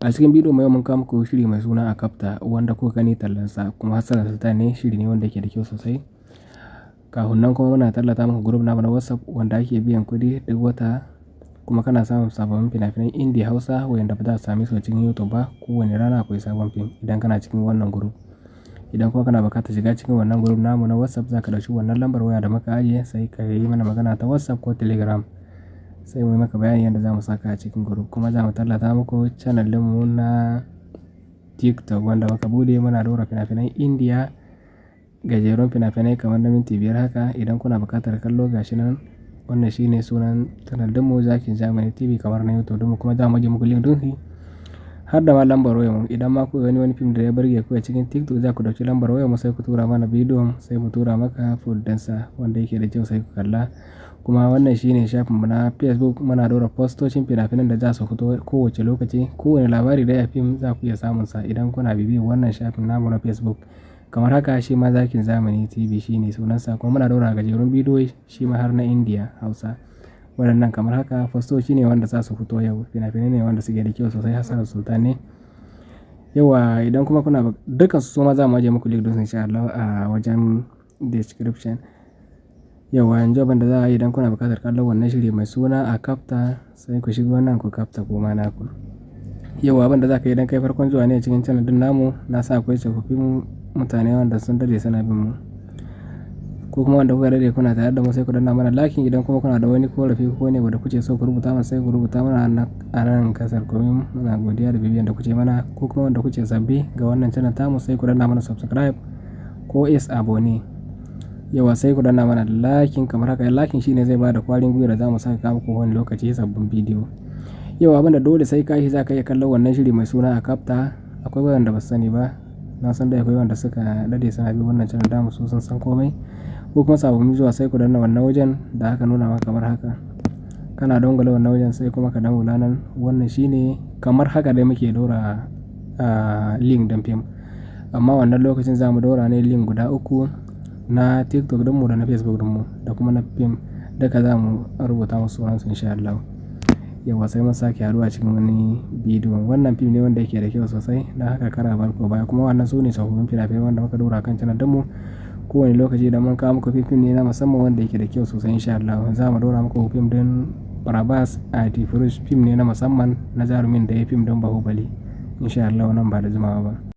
A cikin bidiyo mai mun kawo muku shiri mai suna Akafta wanda kuka gani tallansa, kuma Hassan Sultan ne. Shiri ne wanda yake da kyau sosai. Kafin nan kuma muna tallata muku group namu na WhatsApp wanda ake biyan kuɗi duk wata, kuma kana samun sababbin fina-finan Indiya, Hausa wayanda ba za a same su a cikin YouTube ba. Kowane rana akwai sabon fim idan kana cikin wannan group. Idan kuma kana buƙatar shiga cikin wannan group namu na WhatsApp, za ka ɗauki wannan lambar waya da muka ajiye, sai ka yi mana magana ta WhatsApp ko Telegram. Sai mu yi maka bayani yadda za mu saka a cikin group. Kuma za mu tallata muku channel ɗinmu na TikTok wanda muka buɗe, muna ɗora fina-finan Indiya, gajerun fina-finai kamar na minti 5 haka. Idan kuna buƙatar kallo, gashi nan, wannan shine sunan channel ɗinmu, Zakin Zamani TV, kamar na YouTube ɗinmu. Kuma za mu ajiye muku link ɗin shi har da ma lambar wayar mu. Idan ma kuka gani wani fim da ya burge ku a cikin TikTok, za ku ɗauki lambar wayar mu, sai ku tura mana bidiyon, sai mu tura maka full ɗinsa wanda yake da kyau, sai ku kalla. Kuma wannan shine shafinmu na Facebook, muna ɗora postocin fina-finan da za su fito kowace lokaci. Kowane labari da ya fim za ku iya samunsa idan kuna bibiyar wannan shafin namu na Facebook. Kamar haka, shi ma Zakin Zamani TV shine sunansa, kuma muna ɗora gajerun bidiyoyi shi ma har na Indiya, Hausa. Waɗannan kamar haka postoci ne wanda za su fito yau. Fina-finai ne wanda suke da kyau sosai, Hassan Sultan ne. Yauwa, idan kuma kuna dukkan su ma za mu ajiye muku link ɗinsu insha Allah a wajen description. Yauwa, yanzu abin da za a yi, idan kuna buƙatar kallon wannan shiri mai suna Akafta, sai ku shiga wannan ku kafta kuma naku. Yauwa, abin da za ka yi idan kai farkon zuwa ne cikin channel ɗin namu, na san akwai tsofaffin mutane wanda sun daɗe suna bin mu, ko kuma wanda kuka daɗe kuna tare da mu, sai ku danna mana like. Idan kuma kuna da wani korafi ko ne wanda kuke so ku rubuta mana, sai ku rubuta mana a nan kasar comment. Muna godiya da bibiyan da kuke mana. Ko kuma wanda kuke sabbi ga wannan channel tamu, sai ku danna mana subscribe ko s'abonner. Yauwa, sai ku danna mana like kamar haka. Like shine zai bada kwarin gwiwa da za mu saka muku wani lokaci sabbin bidiyo. Yau abin da dole sai ka yi za ka iya kallon wannan shiri mai suna Akafta. Akwai wayanda ba su sani ba. Na san dai akwai wanda suka daɗe suna bin wannan channel tamu, su sun san komai. Ko kuma sababbin zuwa, sai ku danna wannan wajen da aka nuna maka kamar haka. Kana dangwala wannan wajen, sai kuma ka dangwala nan. Wannan shine kamar haka dai muke ɗora link ɗin fim. Amma wannan lokacin za mu ɗora ne link guda uku, na TikTok ɗinmu da na Facebook ɗinmu da kuma na fim. Duka za mu rubuta musu sunansu insha Allah. Yauwa, sai mun sake haɗuwa cikin wani bidiyon. Wannan fim ne wanda yake da kyau sosai. Dan haka kar a barku baya. Kuma wannan su ne sababbin fina-finai wanda muka ɗora kan channel ɗinmu. Ko wane lokaci idan mun kawo muku fim ne na musamman wanda yake da kyau sosai insha Allah. Za mu ɗora muku fim ɗin Prabhas Adipurush, fim ne na musamman na jarumin da ya yi fim ɗin Bahubali insha Allah nan ba da jimawa ba.